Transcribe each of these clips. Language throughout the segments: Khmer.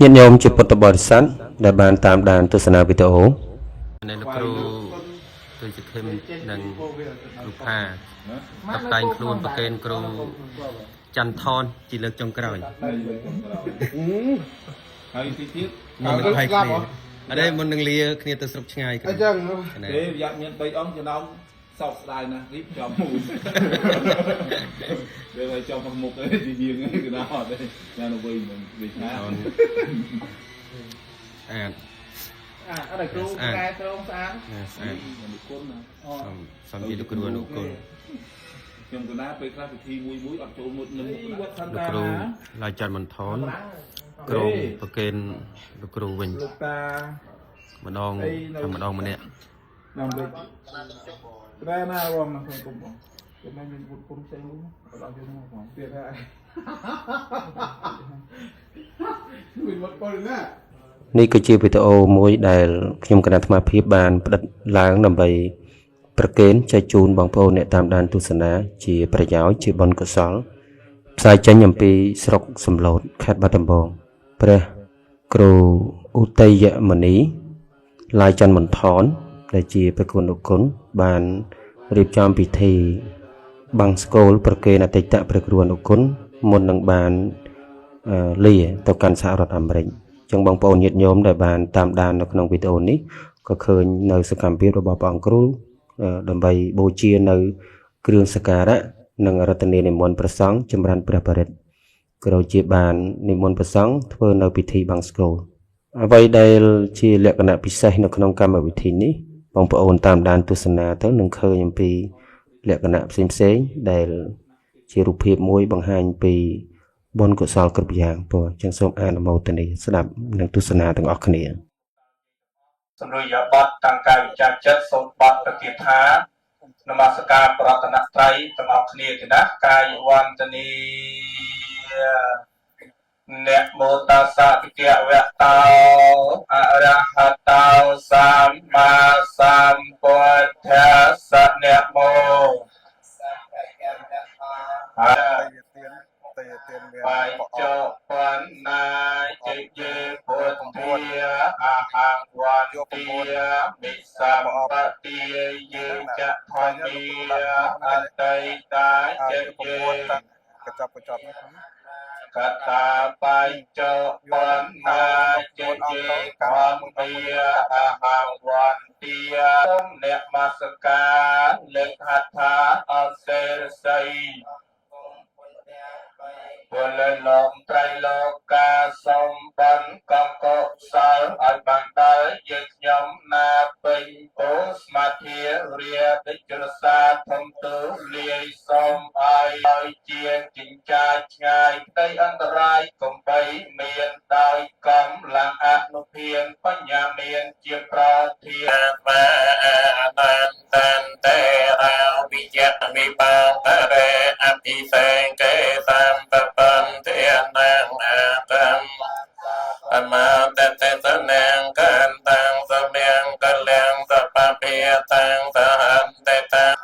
ញាតិញោមជាពុទ្ធបរិស័ទដែលបានតាមដានទស្សនាវីដេអូ នេះលោកគ្រូគឺជាខឹមនិងគ្រូផាតបតែងខ្លួនប្រកេនគ្រូចន្ទថនជាលើកចុងក្រោយ ហើយទីទៀត មុននឹងផែកគ្នាអត់ទេមុននឹងលាគ្នាទៅស្រុកឆ្ងាយគ្រូ អញ្ចឹង ណា ទេយ៉ាប់មាន3អង្គចំណោមសោកស្ដាយណាស់រៀបចំមួយវាឲ្យចំក្នុងមុខឯងជាយើងឯងកណាអត់ទេយ៉ាងទៅវិញមិនវាថា ថនស្អាត អាអត់ឲ្យគ្រូកែត្រងស្អាត ណាស្អាត មនុគុណណា សំសំជាលោកគ្រូអនុគុល ខ្ញុំកណាពេលខ្លះពិធីមួយមួយអត់ចូលមុតនឹងមុខ វត្តសន្ លោកគ្រូ តាណា ឡាយច័ន្ទមន្ថនក្រុមប្រកេនលោកគ្រូវិញ លោកតា ម្ដងថាម្ដងម្នាក់ ណាំលេខតែណាបងណាខ្ញុំគុំបងគេមិនមានពុទ្ធគុំផ្សេងនោះអត់ដល់យើងមកបងទៀតហើយមានវត្តប៉ុណ្ណា នេះគឺជាវីដេអូមួយដែលខ្ញុំគណៈអាត្មាភាពបានផ្ដិតឡើងដើម្បីប្រគេនចែកជូនបងប្អូនអ្នកតាមដានទស្សនាជាប្រយោជន៍ជាបុណ្យកុសលផ្សាយចេញអំពីស្រុកសំឡូតខេត្តបាត់ដំបងព្រះគ្រូឧទ័យមនីឡាយច័ន្ទមន្ថនដែលជាព្រះគុណឧគុណបានរៀបចំពិធីបង្សកូលប្រគេនអតីតព្រះគ្រូអនុគុណមុននឹងបាន លាទៅកាន់សហរដ្ឋអាមេរិកអញ្ចឹងបងប្អូនញាតិញោមដែលបានតាមដាននៅក្នុងវីដេអូនេះក៏ឃើញនៅសកម្មភាពរបស់ព្រះអង្គគ្រូដើម្បីបូជានៅគ្រឿងសក្ការៈនិងរតនានិមន្តព្រះសង្ឃចម្រើនព្រះបរិត្តក៏ដូចជាបាននិមន្តព្រះសង្ឃធ្វើនៅពិធីបង្សកូលអ្វីដែលជាលក្ខណៈពិសេសនៅក្នុងកម្មវិធីនេះបងប្អូនតាមដានទស្សនាទៅនឹងឃើញអំពីលក្ខណៈផ្សេងៗដែលជារូបភាពមួយបង្ហាញពី បុណ្យកុសលគ្រប់យ៉ាងពរអញ្ចឹងសូមអនុមោទនាស្ដាប់និងទស្សនាទាំងអស់គ្នា សម្រួយបទតាំងកាយវិចារចិត្តសូមបទប្រគាថានមស្ការប្រតនត្រ័យទាំងអស់គ្នាទេណាកាយវន្តនីនមោតស្សៈភិក្ខវៈតោអរហតោសម្មាសម្ពុទ្ធស្សៈនមោ តែទៀនតែទៀនមាន បាយចុបណ្ណាជយេពុទ្ធាអហង្វន្ទាមិសម្បទាយេចធម្មាអតីតាជយេ កញ្ចប់កញ្ចប់នេះ កតាបញ្ចបណ្ណាជយេធម្មាអហង្វន្ទាអ្នកមស្ការលើកហត្ថាអសេរសីពលលំត្រៃលោកាសំបានកងកុសលឲ្យបានដល់យើងខ្ញុំណាពេញអូស្មាធិរាតិចរសាធំទូលាយសូមឲ្យឲ្យជាងចិញ្ចាឆ្ងាយក្តីអន្តរាយកុំបីមានដោយកម្លាំងអនុភាពបញ្ញាមានជាប្រធាន มาอานันตันเตราวิยะวิปังภเรอภิเสกเกสัมปปันเทนังอาตัมปมาเตเตสนังกันตังสเมงกัลยังสปะเปียตังสหันเตตัง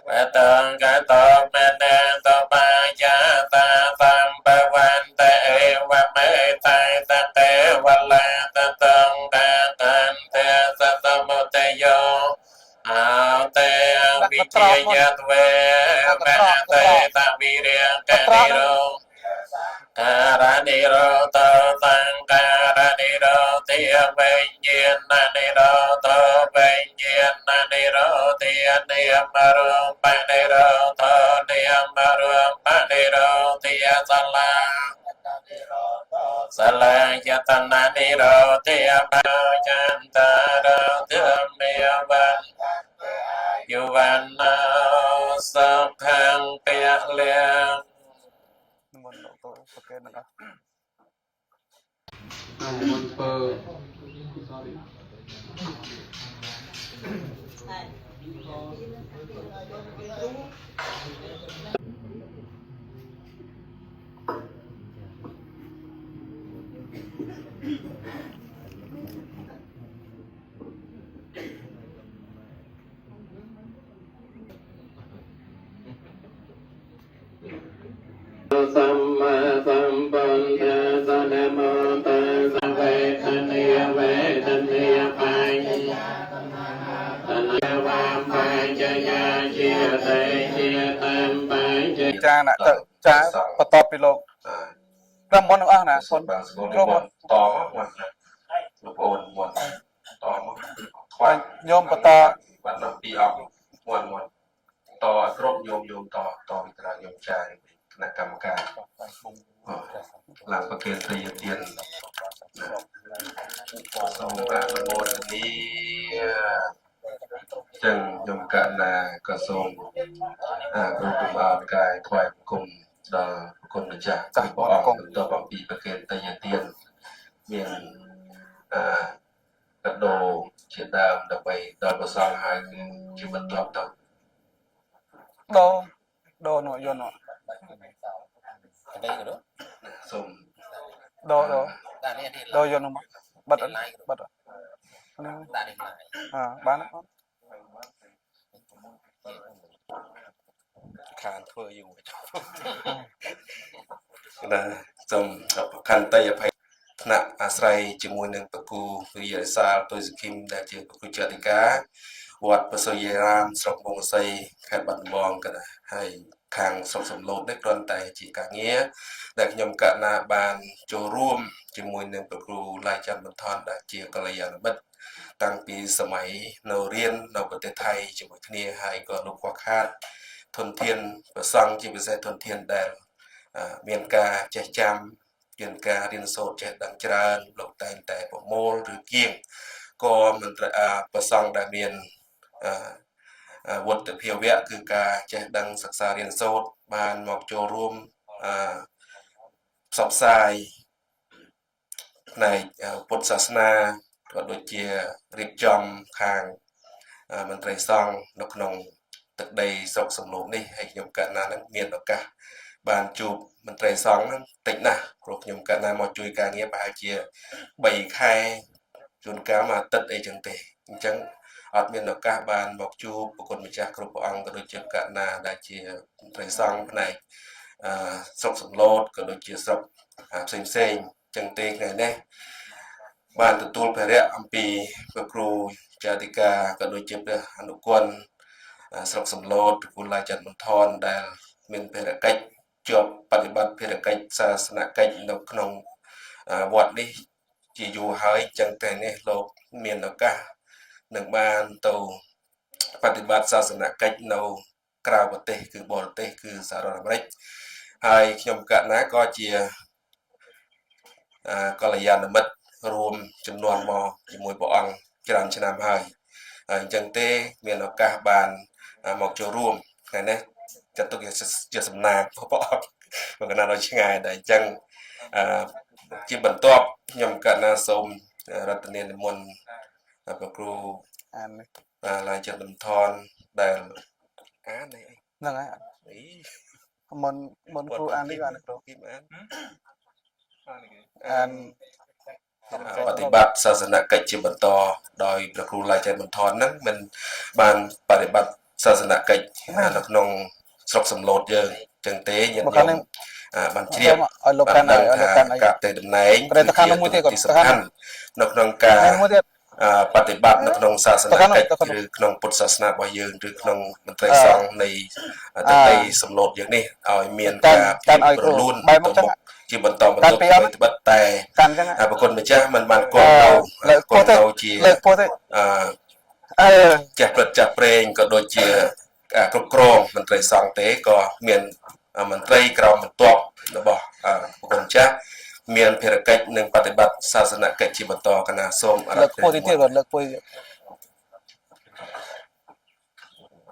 เวตังกะตเมเนตปายาตาสัมปวันเตเอวเมตัยตะเตวลาตะตังกาตันเตสะสมุตโยอาเตวิเทยตเวมะเตตะวิเรกะนิโรการนิโรธสังการนิโรธเวญญาณิโรธเวญญาณิโรธเนมรุปนิโรธเนมรุปนิโรธสลาสลายตนะนิโรธปะจันตารธเมวันยุวันนาสุขังเปียเลียง និមន្តលោកទៅប្រគេនទាំងអស់ មុនពើ สัมมาสัม ចយាជាតេជាតាមបញ្ច ចាណាទៅចាបន្ទាប់ពីលោកតាមមុនទាំងអស់ណាសុន បាទស្គាល់ ក្រុម តមកលោកប្អូនមុនតមកខ្វាញ់ ញោមបន្ត បានដល់ពីអង្គមុនមុនតឲ្យគ្រប់ញោមញោមតតពីក្រៅញោមចាយគណៈកម្មការឡើងប្រគេនទ្រាយទានសូមអនុមោទនាចឹងខ្ញុំកណាក៏សូមគ្រូគម្អោនកាយថ្វាយបង្គំដល់ព្រះគុណម្ចាស់ព្រះអង្គបន្ទាប់អំពីប្រគេនទ្រាយទានមានអឺកដោជាដើមដើម្បីដល់ប្រសងហើយគឺជាបន្ទាប់ទៅ ដូដូនោះយន់នោះ សូម ដូដូដូយន់នោះមកបិទបិទហ្នឹងអើបានអត់ ខានធ្វើយូរណាសូមខន្តីអភ័យថ្នាក់អាស្រ័យជាមួយនឹងប្រគូវិរិយសាលទុយសុខិមដែលជាប្រគូជាអធិការវត្តបសុយារាមស្រុកមង្គសីខេត្តបាត់ដំបងកណាហើយខាងស្រុកសំឡូតនេះគ្រាន់តែជាការងារដែលខ្ញុំកណាបានចូលរួមជាមួយនឹងប្រគ្រូឡាយច័ន្ទបន្ថនដែលជាកល្យាណមិត្តតាំងពីសម័យនៅរៀននៅប្រទេសថៃជាមួយគ្នាហើយក៏លោកខ្វះខាតធនធានប្រសង់ជាពិសេសធនធានដែលមានការចេះចាំមានការរៀនសូត្រចេះដឹងច្រើនលោកតែងតែប្រមូលឬគៀងក៏មន្ត្រីប្រសង់ដែលមានវុទ្ធភាវៈគឺការចេះដឹងសិក្សារៀនសូត្របានមកចូលរួមផ្សព្វផ្សាយផ្នែកពុទ្ធសាសនាក៏ដូចជារៀបចំខាងមន្ត្រីសង្ឃនៅក្នុងទឹកដីស្រុកសំឡូតនេះហើយខ្ញុំកណ្ណានឹងមានឱកាសបានជួបមន្ត្រីសង្ឃហ្នឹងតិចណាស់ព្រោះខ្ញុំកណ្ណាមកជួយការងារប្រហែលជា3ខែជួនកាលមួយអាទិត្យអីចឹងទេអញ្ចឹងអត់មានឱកាសបានមកជួបប្រគុណម្ចាស់គ្រប់ព្រះអង្គក៏ដូចជាកណ្ណាដែលជាមន្ត្រីសង្ឃផ្នែកស្រុកសំឡូតក៏ដូចជាស្រុកផ្សេងផ្សេងចឹងទេថ្ងៃនេះបានទទួលភារៈអំពីព្រះគ្រូចាតិកាក៏ដូចជាព្រះអនុគុណស្រុកសំឡូតប្រគុណឡាយច័ន្ទបន្ថនដែលមានភារកិច្ចជាប់បប្រតិបត្តិភារកិច្ចសាសនកិច្ចនៅក្នុងវត្តនេះជាយូរហើយចឹងតែនេះលោកមានឱកាសនឹងបានទៅបប្រតិបត្តិសាសនកិច្ចនៅក្រៅប្រទេសគឺបរទេសគឺសហរដ្ឋអាមេរិកហើយខ្ញុំកណ្ណាក៏ជាកល្យាណមិត្តរួមចំនួនមកជាមួយព្រះអង្គច្រើនឆ្នាំហើយអញ្ចឹងទេមានឱកាសបានមកចូលរួមថ្ងៃនេះចាត់ទុកជាសំណាងព្រះអង្គមកកណាដល់ឆ្ងាយដែរអញ្ចឹងជាបន្ទាប់ខ្ញុំកណ្ណាសូមរតនានិមន្តព្រះគ្រូ អាន ឡាយចិត្តបន្ថនដែលអានអី ហ្នឹងហើយ អី មុនមុនគ្រូអាននេះបានគ្រូ គីអាន អាន បប្រតិបត្តិសាសនកិច្ចជាបន្តដោយព្រះគ្រូឡាយច័ន្ទបន្ថនហ្នឹងមិនបានបប្រតិបត្តិសាសនកិច្ចនៅក្នុងស្រុកសំឡូតយើងចឹងទេញាតិញោមបានជ្រាប ឲ្យលោកកាន់ឲ្យលោកកាន់ឲ្យ ការផ្ទេរតំណែង ប្រតិកម្មមួយទៀតគាត់ សំខាន់នៅក្នុងការ មួយទៀត បប្រតិបត្តិនៅក្នុងសាសនកិច្ចឬក្នុងពុទ្ធសាសនារបស់យើងឬក្នុងមន្ត្រីសង្ឃនៃទឹកដីសំឡូតយើងនេះឲ្យមានការប្រលូនទៅមុខជាបន្តបន្ទាប់ប្រតិបត្តិតែ កាន់ចឹង ប្រគុណម្ចាស់មិនបានគង់នៅគង់នៅជា លើកពោះទេ អឺ អឺ ចេះព្រឹត្តចាស់ព្រេងក៏ដូចជាគ្រប់គ្រងមន្ត្រីសង្ឃទេក៏មានមន្ត្រីក្រោមបន្ទាប់របស់ប្រគុណម្ចាស់មានភារកិច្ចនិងបប្រតិបត្តិសាសនកិច្ចជាបន្តកណាសូមអរ លើកពោះទៀតទៀតលើកពោះ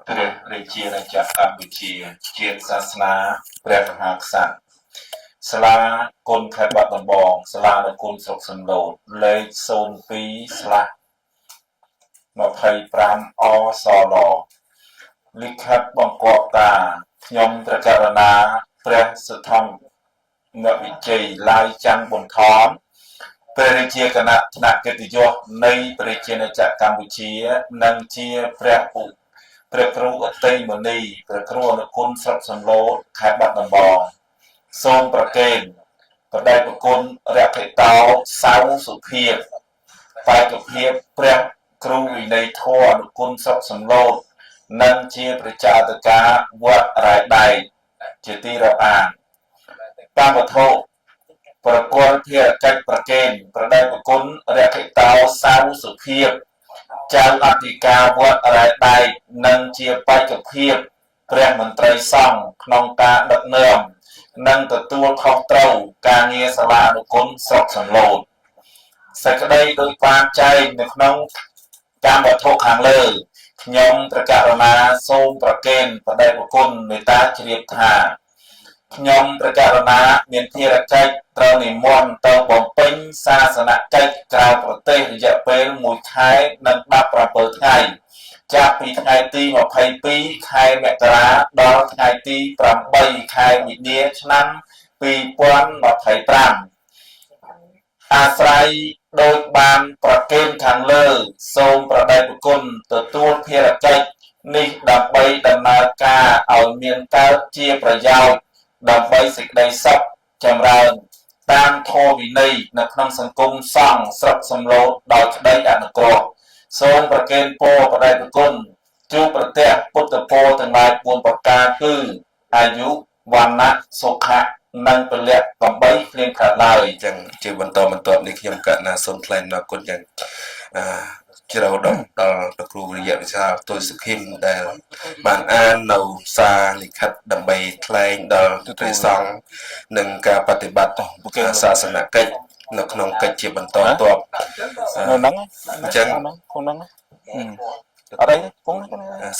ព្រះរាជាណាចក្រកម្ពុជាជាតិសាសនាព្រះមហាក្សត្រសាលាគុណខេត្តបាត់ដំបងសាលានគរស្រុកសំឡូតលេខ02/25អសលលិខិតបង្គាប់តាខ្ញុំព្រះករណាព្រះសុធម្មវិជ័យឡាយច័ន្ទប៊ុនថនព្រះរាជាគណៈថ្នាក់កិត្តិយសនៃព្រះរាជាណាចក្រកម្ពុជានិងជាព្រះឧព្រះគ្រូអតីមុនីព្រះគ្រូអនុគុណស្រុកសំឡូតខេត្តបាត់ដំបងសូមប្រគេនបដិប្រគុណរក្ខិតោសៅសុភាពបេក្ខភាពព្រះគ្រូវិន័យធម៌អនុគុណស្រុកសំឡូត និងជាប្រជាអធិការវត្តរ៉ែដែកជាទីរាប់អានកម្មវត្ថុប្រគល់ភារកិច្ចប្រគេនប្រដេជប្រគុណរក្ខិតោសៅសុភាពចៅអធិការវត្តរ៉ែដែកនិងជាបេក្ខភាពព្រះមន្ត្រីសង្ឃក្នុងការដឹកនាំនិងទទួលខុសត្រូវការងារសាលាអនុគុណស្រុកសំឡូតសេចក្តីដោយបានចែងនៅក្នុងកម្មវត្ថុខាងលើខ្ញុំប្រកាសណាសូមប្រគេនបដិប្រគុណមេត្តាជ្រាបថាខ្ញុំប្រកាសណាមានភារកិច្ចត្រូវនិមន្តទៅបំពេញសាសនកិច្ចក្រៅប្រទេសរយៈពេល1ខែនិង17ថ្ងៃចាប់ពីថ្ងៃទី22ខែមករាដល់ថ្ងៃទី8ខែមីនាឆ្នាំ2025អាស្រ័យដោយបានប្រគេនខាងលើសូមប្រដេជប្រគុណទទួលភារកិច្ចនេះដើម្បីដំណើរការឲ្យមានកើតជាប្រយោជន៍ដើម្បីសេចក្តីសុខចម្រើនតាមធម៌វិន័យនៅក្នុងសង្គមសង្ឃស្រុកសំឡូតដោយក្តីអនុគ្រោះសូមប្រគេនពរប្រដេជប្រគុណជួបប្រទះពុទ្ធពរទាំងឡាយ4ប្រការគឺអាយុវណ្ណៈសុខៈនិងពលៈ8គ្លៀងខាត់ឡើយអញ្ចឹងជាបន្តបន្ទាប់នេះខ្ញុំកណាសូមថ្លែងអំណរគុណយ៉ាងជ្រៅដល់លោកគ្រូវិរិយវិសាលទុយសុខិមដែលបានអាននៅសារលិខិតដើម្បីថ្លែងដល់ព្រះសង្ឃនិងការបប្រតិបត្តិសាសនកិច្ចនៅក្នុងកិច្ចជាបន្តបន្ទាប់ នៅហ្នឹង អញ្ចឹង ក្នុងហ្នឹងអត់អីគង់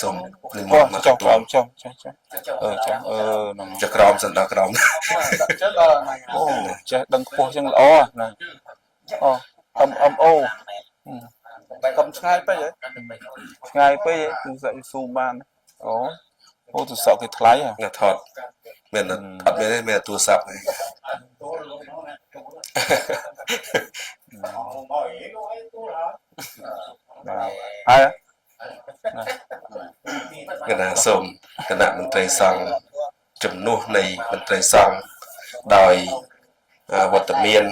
សូមនិមន្តមក ចុះក្រោមចុះចុះចុះចាហ្នឹង ចុះក្រោមសិនដល់ក្រោម អូចេះដឹងខ្ពស់ចឹងល្អណាអូអឹមអឹមអូកុំឆ្ងាយពេកហ៎ឆ្ងាយពេកទូរស័ព្ទស៊ូមបានអូអូទូរស័ព្ទគេថ្លៃហ៎ ណាថតមានអត់មានទេមានទូរស័ព្ទទេ ហើយ គណៈសូមគណៈមន្ត្រីសង្ឃជំនួសនៃមន្ត្រីសង្ឃដោយវត្តមាន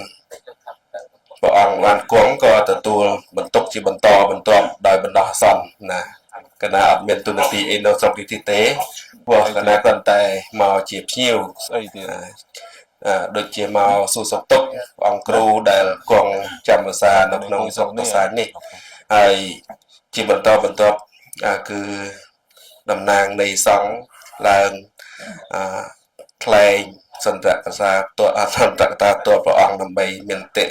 ព្រះអង្គបានគង់ក៏ទទួលបន្ទុកជាបន្តបន្ទាប់ដោយបណ្ដោះអាសន្នណាគណៈអត់មានទូនាទីអីនៅស្រុកនេះទេព្រោះគណៈគ្រាន់តែមកជាភ្ញៀវ ស្អីទៀត ដូចជាមកសួរសុខទុក្ខព្រះអង្គគ្រូដែលគង់ចាំវសានៅក្នុងស្រុកប្រាសាទនេះហើយជាបន្តបន្ទាប់គឺតំណាងនៃសង្ឃឡើងថ្លែងសន្ទរកថាតសន្ទរកថាតព្រះអង្គដើម្បីមានមតិ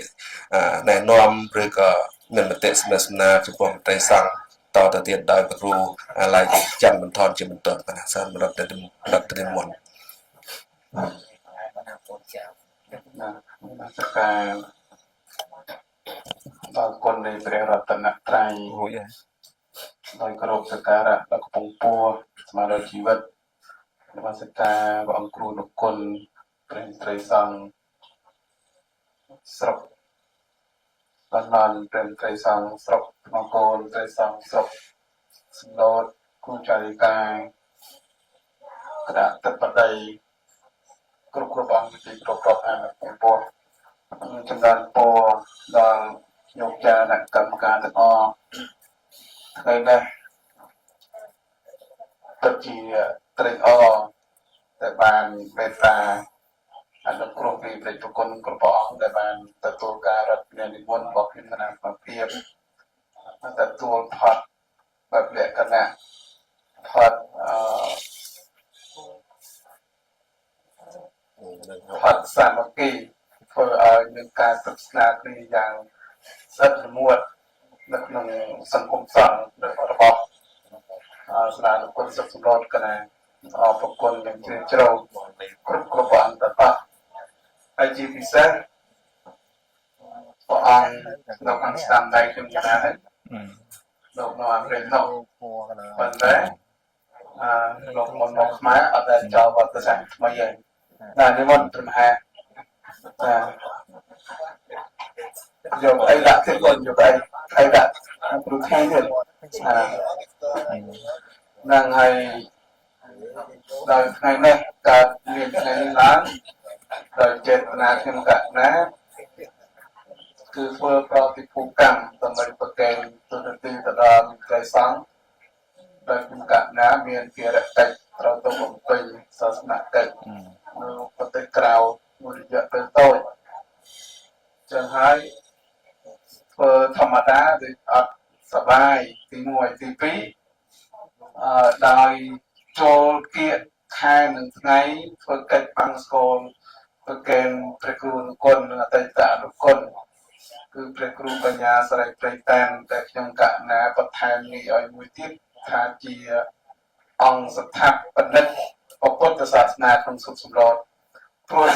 ណែនាំឬក៏មានមតិសំណេះសំណាលចំពោះមន្ត្រីសង្ឃតទៅទៀតដោយព្រះគ្រូអាឡៃច័ន្ទបន្ថនជាបន្តគណៈសាមរដ្ឋរដ្ឋនិមន្ត ណានមស្ការដល់គុណនៃព្រះរតនត្រ័យ រួចហើយ ដោយគោរពសក្ការៈដល់កំពង់ពោះស្មារតីជីវិតនមស្ការព្រះអង្គគ្រូនុគុណព្រះមន្ត្រីសង្ឃស្រុកបានបានព្រះមន្ត្រីសង្ឃស្រុកមង្គលមន្ត្រីសង្ឃស្រុកសំឡូតគ្រូចារិកាគណៈទឹកបតីគ្រប់គ្រប់អង្គទីគ្រប់គ្រប់អានកំពស់ចម្រើនពរដល់លោកចាអ្នកកម្មការទាំងអស់ថ្ងៃនេះពិតជាត្រេកអរដែលបានមេត្តាអនុគ្រោះពីព្រះប្រគុណគ្រប់ព្រះអង្គដែលបានទទួលការរតនានិមន្តរបស់ខ្ញុំគណៈភាពទទួលផាត់បែបលក្ខណៈផាត់ផាត់សាមគ្គីធ្វើឲ្យមានការសិក្សាគ្នាយ៉ាងស្អិតល្មួតនៅក្នុងសង្គមសង្ឃរបស់ស្នានុគុណសុខសម្រតកណាអរគុណយ៉ាងជ្រាលជ្រៅគ្រប់គ្រប់ព្រះអង្គទាំងអស់ហើយជាពិសេសព្រះអង្គលោកអង្គស្ដាំដៃខ្ញុំណាហើយលោកនៅអង់គ្លេសនោះប៉ុន្តែលោកមុនមកខ្មែរអត់ដែលចោលវត្តសាស្ត្រថ្មីទេណានិមន្តត្រឹមហាចាយកអីដាក់ទៀតកូនយកអីអីដាក់ព្រោះថ្ងៃទៀតហ្នឹងហើយដល់ថ្ងៃនេះកើតមានថ្ងៃនេះឡើងដោយចេតនាខ្ញុំកណាគឺធ្វើប្រតិភូកម្មដើម្បីប្រកែកទូនាទីទៅដល់មន្ត្រីសង្ឃ ដោយខ្ញុំកណាមានភារកិច្ចត្រូវទៅបំពេញសាសនកិច្ចនៅប្រទេសក្រៅមួយរយៈពេលតូចចឹងហើយធ្វើធម្មតាដូចអត់សប្បាយទី1ទី2អឺដោយចូលគៀកខែនឹងថ្ងៃធ្វើកិច្ចបង្សកលប្រកេនព្រះគ្រូនុគុណនិងអតីតអនុគុណគឺព្រះគ្រូបញ្ញាសរិព្រៃតានតែខ្ញុំកណាបន្ថែមនេះឲ្យមួយទៀតថាជាអង្គស្ថាបនិកពុទ្ធសាសនាក្នុងសុខសម្រតព្រោះ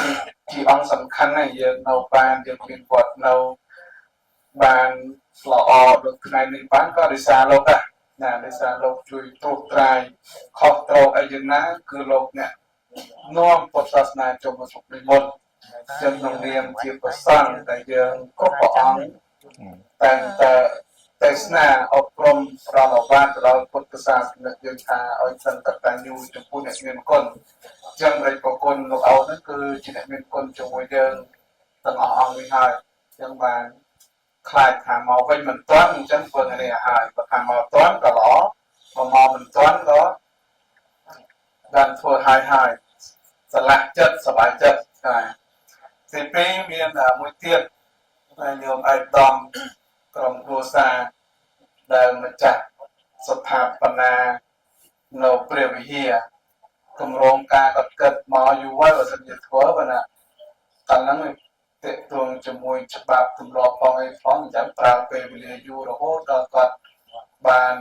ជាអង្គសំខាន់ណាស់យើងនៅបានយើងមានវត្តនៅបានល្អដូចថ្ងៃនេះបានក៏ដោយសារលោកដែរណាដោយសារលោកជួយត្រួសត្រាយខុសត្រូវអីយ៉ាងណាគឺលោកអ្នកនាំពុទ្ធសាសនាចូលមកស្រុកនេះមុនចឹងក្នុងនាមជាព្រះសង្ឃដែលយើងគ្រប់ព្រះអង្គតែងតែទេសនាអប់រំផ្ដល់ឱវាទទៅដល់ពុទ្ធសាសនិកយើងថាឲ្យសិនកតញ្ញូចំពោះអ្នកមានគុណចឹងព្រះប្រគុណលោកអោហ្នឹងគឺជាអ្នកមានគុណជាមួយយើងទាំងអស់អង្គនេះហើយចឹងបានខ្លាចថាមកវិញមិនទាន់អញ្ចឹងធ្វើនេះហើយបើថាមកទាន់ក៏ល្អបើមកមិនទាន់ក៏បានធ្វើហើយហើយស្រឡះចិត្តសប្បាយចិត្តហើយទី2មានមួយទៀតដែលញោមឯកឧត្តមក្រុមគ្រួសារដែលម្ចាស់ស្ថាបនានៅព្រះវិហារគម្រោងការកត់គិតមកយូរហើយបើសិនជាធ្វើបើណាកាលហ្នឹងទាក់ទងជាមួយច្បាប់ទម្លាប់ផងអីផងអញ្ចឹងប្រើពេលវេលាយូររហូតដល់គាត់បាន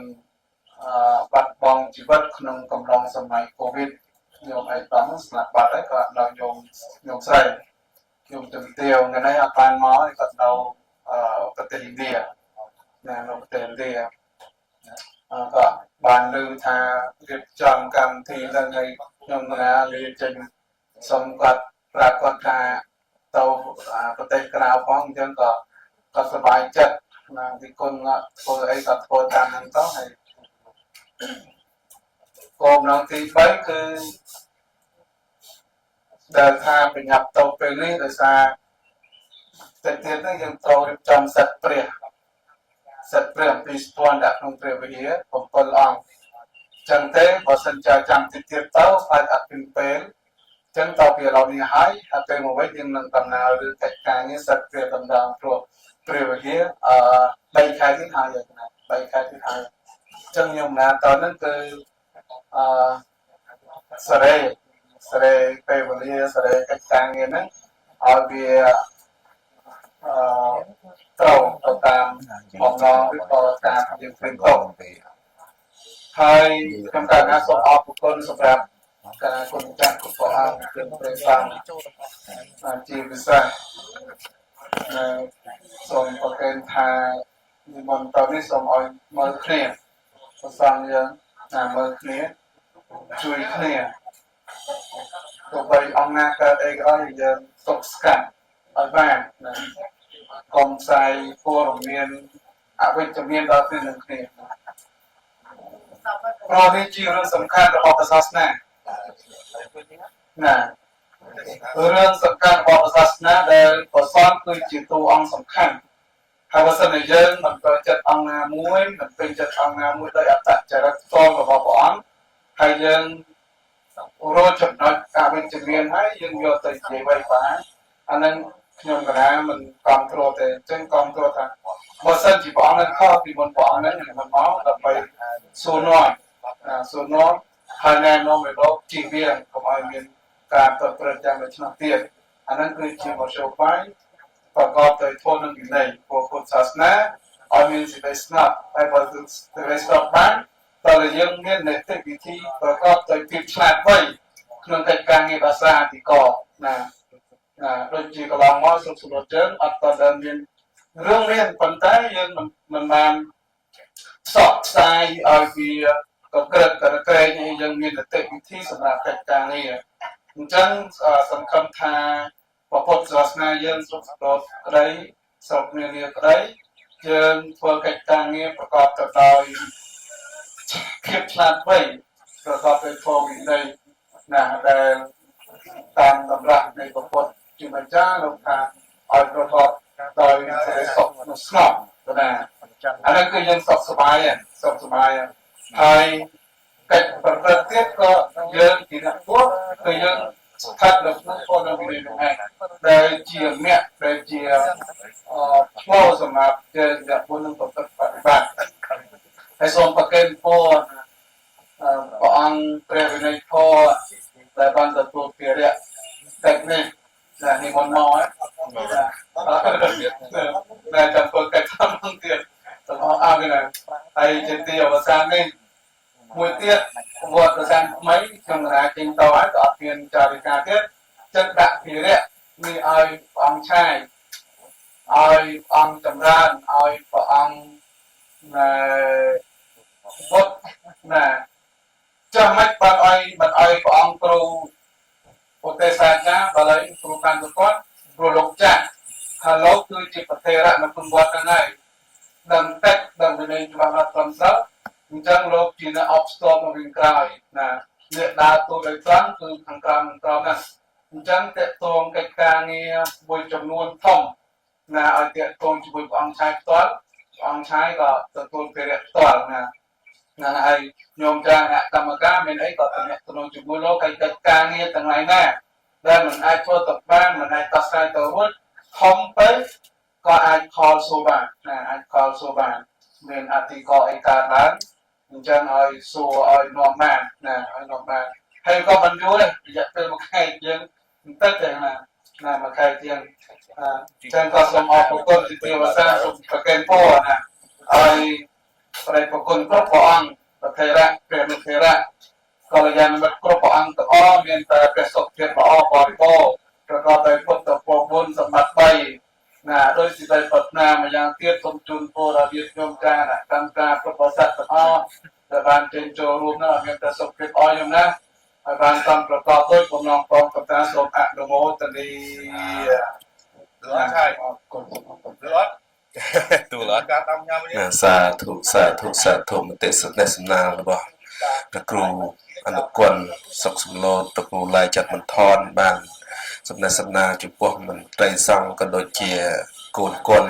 បាត់បង់ជីវិតក្នុងកំឡុងសម័យកូវីដញោមឯកឧត្តមស្លាប់បាត់ហើយក៏ដល់ញោមញោមស្រីញោមជំទាវថ្ងៃនេះអត់បានមកគាត់នៅប្រទេសឥណ្ឌាណានៅប្រទេសឥណ្ឌាក៏បានឮថារៀបចំកម្មវិធីឡើងឲ្យខ្ញុំណាលាចេញសុំគាត់ប្រាប់គាត់ថាទៅប្រទេសក្រៅផងអញ្ចឹងក៏គាត់សប្បាយចិត្តណាទីគុណធ្វើអីក៏ធ្វើតាមហ្នឹងទៅហើយគោលបំណងទី3គឺដែលថាប្រញាប់ទៅពេលនេះដោយសារតែទៀតនេះយើងត្រូវរៀបចំសិទ្ធព្រះសិទ្ធព្រះអំពីស្ពាន់ដាក់ក្នុងព្រះវិហារ7អង្គចឹងទេបើសិនជាចាំតិចទៀតទៅខ្លាចអត់ពីពេលចឹងតទៅពីឥឡូវនេះហើយហើយពេលមកវិញយើងនឹងដំណើរឬកិច្ចការងារសិទ្ធព្រះដំណងព្រោះព្រះវិហារអឺ3ខែទៀតហើយណា3ខែទៀតហើយចឹងខ្ញុំណាតហ្នឹងគឺអឺសរេសរេពេលវេលាសរេកិច្ចការងារហ្នឹងឲ្យវាអឺត្រូវទៅតាមបំណងឬក៏តាមយើងព្រមទៅហើយខ្ញុំករុណាសូមអរគុណសម្រាប់ការគុណចាស់គ្រប់ព្រះអង្គគឺព្រះសង្ឃជាពិសេសសូមប្រកេនថានិមន្តទៅនេះសូមឲ្យមើលគ្នាព្រះសង្ឃយើងណាមើលគ្នាជួយគ្នាទោះបីអង្គណាកើតអីក៏ដោយយើងសុខស្កាត់ឲ្យបានណាកុំផ្សាយព័ត៌មានអវិជ្ជមានដល់គ្នានឹងគ្នាព្រោះនេះជារឿងសំខាន់របស់សាសនាណារឿងសំខាន់របស់សាសនាដែលប្រសពគឺជាតួអង្គសំខាន់ហើយបើសិនជាយើងមិនប្រចិត្តអង្គណាមួយមិនពេញចិត្តអង្គណាមួយដោយអត្តចរិតផ្ទាល់របស់ព្រះអង្គហើយយើងរកចំណុចអវិជ្ជមានហើយយើងយកទៅនិយាយໄວបានអានឹងខ្ញុំកណាមិនគ្រប់គ្រងទេអញ្ចឹងគ្រប់គ្រងថាបើសិនជាព្រះអង្គនឹងខុសពីមុនព្រះអង្គនឹងមិនមកដើម្បីសួរនាំសួរនាំហើយណែនាំឲ្យលោកជៀសវាងកុំឲ្យមានការប្រព្រឹត្តយ៉ាងដូច្នោះទៀតអានឹងគឺជាមធ្យោបាយប្រកបដោយធម៌និងវិន័យពុទ្ធសាសនាឲ្យមានសេចក្តីស្ងប់ហើយបើសេចក្តីស្ងប់បានតើយើងមាននីតិវិធីប្រកបដោយភាពឆ្លាតវៃក្នុងកិច្ចការងារភាសាអធិការណាណាដូចជាកន្លងមកសុខសុខជើងអត់តដែលមានរឿងមានប៉ុន្តែយើងមិនបានផ្សព្វផ្សាយឲ្យវាកក្រិតក្រែងឲ្យយើងមាននីតិវិធីសម្រាប់កិច្ចការងារអញ្ចឹងសង្ឃឹមថាពុទ្ធសាសនាយើងសុខសុខក្តីស្រុកនានាក្តីយើងធ្វើកិច្ចការងារប្រកបទៅដោយភាពឆ្លាតវៃប្រកបដោយធម៌វិន័យណាដែលតាមតម្រាស់នៃពុទ្ធជាម្ចាស់លោកថាឲ្យប្រកបដោយសេចក្តីសុខនិងស្ងប់ណាអានេះគឺយើងសុខសប្បាយសុខសប្បាយហើយ កិច្ចប្រព្រឹត្តទៀតក៏យើងជាអ្នកបួសគឺយើងស្ថិតនៅក្នុងធម៌នៅវិន័យនោះឯងដែលជាអ្នកដែលជាផ្លូវសម្រាប់ជាអ្នកបួសនឹងប្រព្រឹត្តបប្រតិបត្តិហើយសូមប្រគេនពរព្រះអង្គព្រះវិន័យធម៌ដែលបានទទួលភារៈកិច្ចនេះណានិមន្តមកណាចាំធ្វើកិច្ចធំទៀតទាំងអស់អើណាហើយជាទីអវសាននេះមួយទៀតវត្តសានថ្មីខ្ញុំកណាចេញតហើយក៏អត់មានចារិកាទៀតចិត្តដាក់ភារៈនេះឲ្យព្រះអង្គឆាយឲ្យព្រះអង្គចម្រើនឲ្យព្រះអង្គណែវត្តណាចាំមិនបានឲ្យមិនឲ្យព្រះអង្គគ្រូឧទេសសាចាបើឡើយគ្រូកាន់ទៅគាត់ព្រោះលោកចាស់ហើយលោកគឺជាប្រធេរៈនៅក្នុងវត្តហ្នឹងហើយដឹងតិចដឹងវិន័យច្បាស់លាស់ត្រឹមត្រូវអញ្ចឹងលោកជាអ្នកអបស្ទប់មកវិញក្រោយណាអ្នកដើរតួដោយត្រង់គឺខាងក្រោមខាងក្រោមណាអញ្ចឹងតកតងកិច្ចការងារមួយចំនួនធំណាឲ្យតកតងជាមួយព្រះអង្គឆាយផ្ទាល់ព្រះអង្គឆាយក៏ទទួលភារៈផ្ទាល់ណាណាហើយញោមចាអ្នកកម្មការមានអីក៏តំណតំណងជាមួយលោកហើយកិច្ចការងារទាំងឡាយណាដែលមិនអាចធ្វើទៅបានមិនអាចដោះស្រាយទៅរួចធំទៅក៏អាចខលសួរបានណាអាចខលសួរបានមានអធិកអីកើតឡើងអញ្ចឹងឲ្យសួរឲ្យនាំបានណាឲ្យនាំបានហើយក៏មិនយូរដែររយៈពេលមួយខែជាងបន្តិចទេណាណាមួយខែជាងអញ្ចឹងក៏សូមអរគុណទីវសាសូមប្រគេនពរណាឲ្យព្រះប្រគុណគ្រប់ព្រះអង្គប្រធេរៈព្រះនុធេរៈកល្យាណមិត្តគ្រប់ព្រះអង្គទាំងអស់មានតែព្រះសុខភាពល្អបរិបូរណ៍ប្រកបដោយពុទ្ធពរបុណ្យសម្បត្តិ3ណាដោយសេចក្តីប្រាថ្នាម្យ៉ាងទៀតសូមជូនពរដល់ញាតិញោមចាអ្នកកម្មការគ្រប់បរិស័ទទាំងអស់ដែលបានចេញចូលរួមនោះឲ្យមានតែសុខភាពអស់ញោមណាហើយបានសំប្រកបដោយបំណងផងកតាសូមអនុមោទនា ឆាយ អរគុណអរគុណ អត់ ទូលអត់ ការតាមញ៉ាំនេះ ណាសាធុសាធុសាធុមតិសនេះសំណាងរបស់ព្រះគ្រូអនុគុណសុខសំឡូតព្រះគ្រូឡាយចាត់បន្ថនបានសំណេះសំណាលចំពោះមន្ត្រីសង្ឃក៏ដូចជាកូនគុណឬ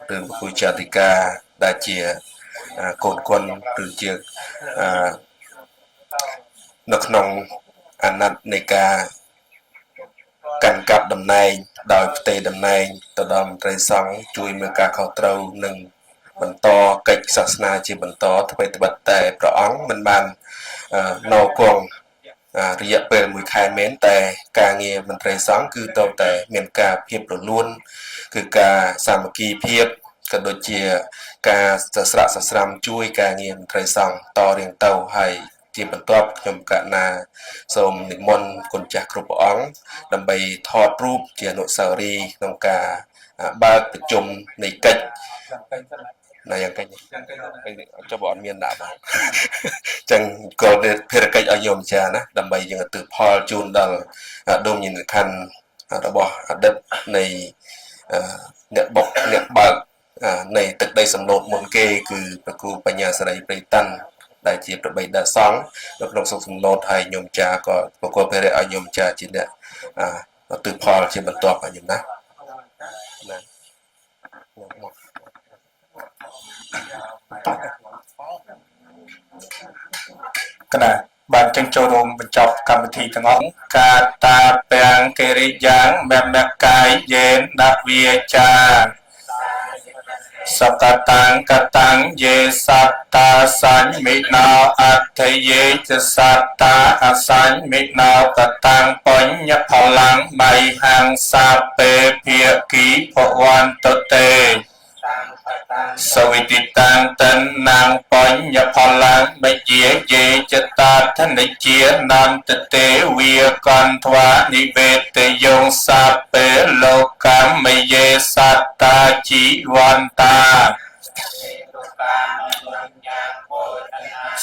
ព្រះគ្រូចាតិកាដែលជាកូនគុណឬជានៅក្នុងអាណត្តិនៃការកាន់កាប់តំណែងដោយផ្ទេរតំណែងទៅដល់មន្ត្រីសង្ឃជួយមើលការខុសត្រូវនិងបន្តកិច្ចសាសនាជាបន្តអ្វីត្បិតតែព្រះអង្គមិនបាននៅគង់រយៈពេលមួយខែមែនតែការងារមន្ត្រីសង្ឃគឺតតែមានការភាពរលូនគឺការសាមគ្គីភាពក៏ដូចជាការសស្រាក់សស្រាំជួយការងារមន្ត្រីសង្ឃតរៀងទៅហើយជាបន្ទាប់ខ្ញុំកណាសូមនិមន្តគុណចាស់គ្រប់ព្រះអង្គដើម្បីថតរូបជាអនុស្សាវរីយ៍ក្នុងការបើកប្រជុំនៃកិច្ចណាយ៉ាងកិច្ចចុះបើអត់មានដាក់បងចឹងក៏ភារកិច្ចឲ្យញោមចាណាដើម្បីយើងឧទ្ទិសផលជូនដល់ដុំញាណខណ្ឌរបស់អតីតនៃអ្នកបុកអ្នកបើកនៃទឹកដីសំឡូតមុនគេគឺព្រះគ្រូបញ្ញាសេរីព្រៃតាន់ដែលជាប្របីដាសង្ឃនៅក្នុងស្រុកសំឡូតហើយញោមចាក៏ប្រកបភារៈឲ្យញោមចាជាអ្នកឧទ្ទិសផលជាបន្ទាប់ឲ្យញោមណាណាមក កណាបានចឹងចូលរួមបញ្ចប់កម្មវិធីទាំងអស់កាតាពាំងកិរិយ៉ាងមមកាយយេនដវាចាសកតាំងកតាំងយេសត្តាសញ្ញមិណោអត្ថយេចសត្តាអសញ្ញមិណោកតាំងបញ្ញផលੰបៃហੰសាពេភាគីភវន្តតេសវិតិតាំងតណ្ណងបញ្ញផលੰបជាយេចតាធនិជានន្តទេវាកន្ទ្វានិវេតយងសាពេលោកកម្មយេសត្តាជីវន្តា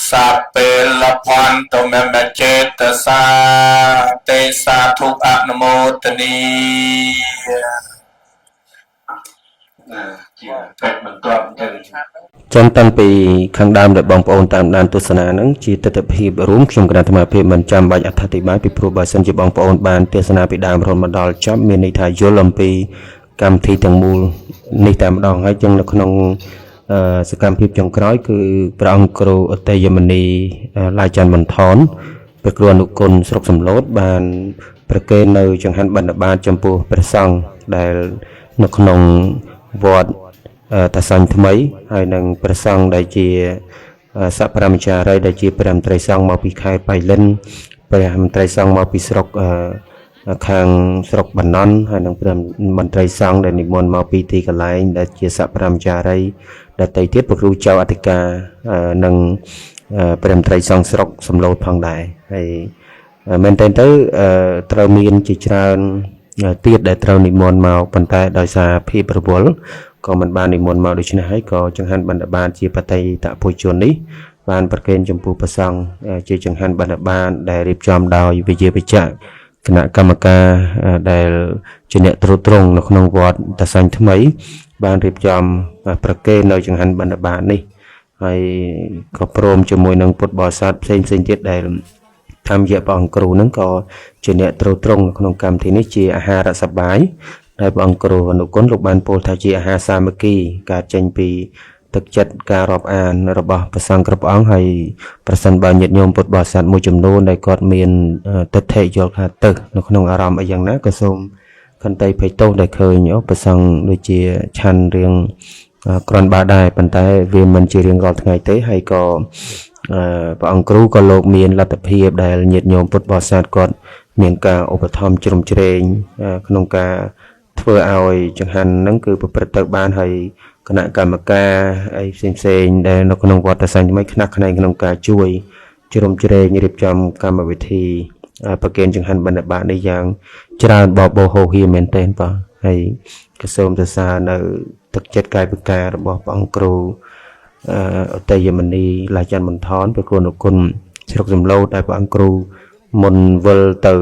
សាពេលភន្តមមចេតសាទេសាធុអនុមោទនី ជាកិច្ចបន្ទាប់ចឹង ចឹងតាំងពីខាងដើមដែលបងប្អូនតាមដានទស្សនាហ្នឹងជាទស្សនភាពរួមខ្ញុំគណៈអាត្មាភាពមិនចាំបាច់អត្ថាធិប្បាយពីព្រោះបើសិនជាបងប្អូនបានទស្សនាពីដើមរហូតមកដល់ចប់មានន័យថាយល់អំពីកម្មវិធីទាំងមូលនេះតែម្ដងហើយចឹងនៅក្នុង សកម្មភាពចុងក្រោយគឺព្រះអង្គគ្រូអតេយមនីឡាយច័ន្ទបន្ថនព្រះគ្រូអនុគុណស្រុកសំឡូតបានប្រគេននៅចង្ហាន់បណ្ឌបាតចំពោះព្រះសង្ឃដែលនៅក្នុងវត្តតាសាញ់ថ្មីហើយនិងព្រះសង្ឃដែលជាសប្រាមចារីដែលជាព្រះមន្ត្រីសង្ឃមកពីខេត្តបៃលិនព្រះមន្ត្រីសង្ឃមកពីស្រុកខាងស្រុកបណ្ណន់ហើយនិងព្រះមន្ត្រីសង្ឃដែលនិមន្តមកពីទីកន្លែងដែលជាសប្រាមចារីដតីទៀតព្រះគ្រូចៅអធិការនិងព្រះមន្ត្រីសង្ឃស្រុកសំឡូតផងដែរហើយមែនទែនទៅត្រូវមានជាច្រើនទៀតដែលត្រូវនិមន្តមកប៉ុន្តែដោយសារភាពរវល់ក៏មិនបាននិមន្តមកដូច្នេះហើយក៏ចង្ហាន់បណ្ឌបាតជាបតីតពុជននេះបានប្រគេនចំពោះព្រះសង្ឃជាចង្ហាន់បណ្ឌបាតដែលរៀបចំដោយវិជាវិជ្ជៈគណៈកម្មការដែលជាអ្នកត្រួតត្រងនៅក្នុងវត្តតាសាញ់ថ្មីបានរៀបចំប្រគេននៅចង្ហាន់បណ្ឌបាតនេះហើយក៏ព្រមជាមួយនឹងពុទ្ធបរិស័ទផ្សេងផ្សេងទៀតដែលតាមរយៈព្រះអង្គគ្រូហ្នឹងក៏ជាអ្នកត្រួតត្រងក្នុងកម្មវិធីនេះជាអាហារសប្បាយដែលព្រះអង្គគ្រូអនុគុណលោកបានពោលថាជាអាហារសាមគ្គីការចេញពីទឹកចិត្តការរាប់អានរបស់ព្រះសង្ឃគ្រប់អង្គហើយប្រសិនបើញាតិញោមពុទ្ធបរិស័ទមួយចំនួនដែលគាត់មានទិដ្ឋិយល់ថាទៅនៅក្នុងអារម្មណ៍អីយ៉ាងណាក៏សូមខន្តីភ័យទោសដែលឃើញព្រះសង្ឃដូចជាឆាន់រៀងក្រាន់បើដែរប៉ុន្តែវាមិនជារៀងរាល់ថ្ងៃទេហើយក៏ព្រះអង្គគ្រូក៏លោកមានលទ្ធភាពដែលញាតិញោមពុទ្ធបរិស័ទគាត់មានការឧបត្ថម្ភជ្រោមជ្រែងក្នុងការធ្វើឲ្យចង្ហាន់ហ្នឹងគឺប្រព្រឹត្តទៅបានហើយគណៈកម្មការអីផ្សេងផ្សេងដែលនៅក្នុងវត្តតាសាញ់ថ្មីខ្នះខ្នែងក្នុងការជួយជ្រោមជ្រែងរៀបចំកម្មវិធីប្រគេនចង្ហាន់បណ្ឌបាតនេះយ៉ាងច្រើនបបោហោហៀមែនទែនបាទហើយក៏សូមសរសើរនៅទឹកចិត្តកាយវិការរបស់ព្រះអង្គគ្រូអតេយមនីឡាច័ន្ទបន្ថនព្រះគ្រូអនុគុណស្រុកសំឡូតដែលព្រះអង្គគ្រូមុនវិលទៅ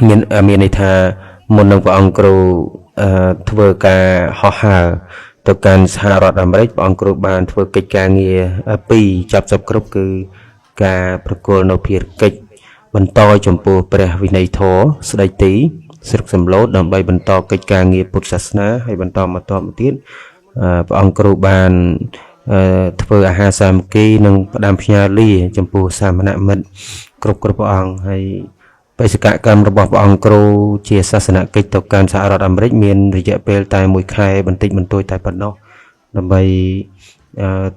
មានន័យថាមុននឹងព្រះអង្គគ្រូធ្វើការហោះហើរទៅកាន់សហរដ្ឋអាមេរិកព្រះអង្គគ្រូបានធ្វើកិច្ចការងារពីរចាប់សពគ្រប់គឺការប្រគល់នៅភារកិច្ចបន្តចំពោះព្រះវិន័យធម៌ស្ដីទីស្រុកសំឡូតដើម្បីបន្តកិច្ចការងារពុទ្ធសាសនាហើយបន្តមកតមកទៀតព្រះអង្គគ្រូបានធ្វើអាហារសាមគ្គីនិងផ្ដាំផ្ញើលាចំពោះសាមណមិត្តគ្រប់ព្រះអង្គហើយបេសកកម្មរបស់ព្រះអង្គគ្រូជាសាសនកិច្ចទៅកាន់សហរដ្ឋអាមេរិកមានរយៈពេលតែមួយខែបន្តិចបន្តួចតែប៉ុណ្ណោះដើម្បី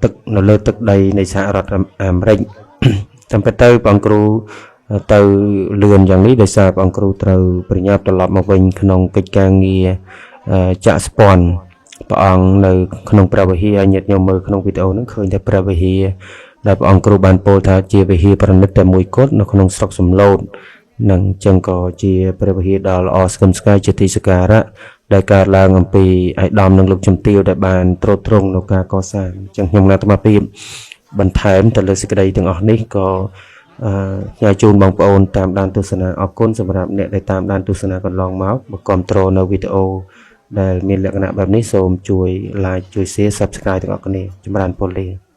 ទឹកនៅលើទឹកដីនៃសហរដ្ឋអាមេរិកតាមពិតទៅព្រះអង្គគ្រូទៅលឿនយ៉ាងនេះដោយសារព្រះអង្គគ្រូត្រូវប្រញាប់ត្រឡប់មកវិញក្នុងកិច្ចការងារចាក់ស្ពាន់ព្រះអង្គនៅក្នុងព្រះវិហារញាតិញោមមើលក្នុងវីដេអូហ្នឹងឃើញតែព្រះវិហារដែលព្រះអង្គគ្រូបានពោលថាជាវិហារប្រណិតតែមួយគត់នៅក្នុងស្រុកសំឡូតនិងចឹងក៏ជាព្រះវិហារដ៏ល្អស្គមស្កាយជាទីសក្ការៈដែលកើតឡើងអំពីឯកឧត្តមនិងលោកជំទាវដែលបានទ្រទ្រង់នៅការកសាងចឹងខ្ញុំអាត្មាភាពបន្ថែមទៅលើសេចក្តីទាំងអស់នេះក៏ផ្ញើជូនបងប្អូនតាមដានទស្សនាអរគុណសម្រាប់អ្នកដែលតាមដានទស្សនាកន្លងមកបើគាំទ្រនៅវីដេអូដែលមានលក្ខណៈបែបនេះសូមជួយ like ជួយ share Subscribe ទាំងអស់គ្នាចម្រើនពរលា។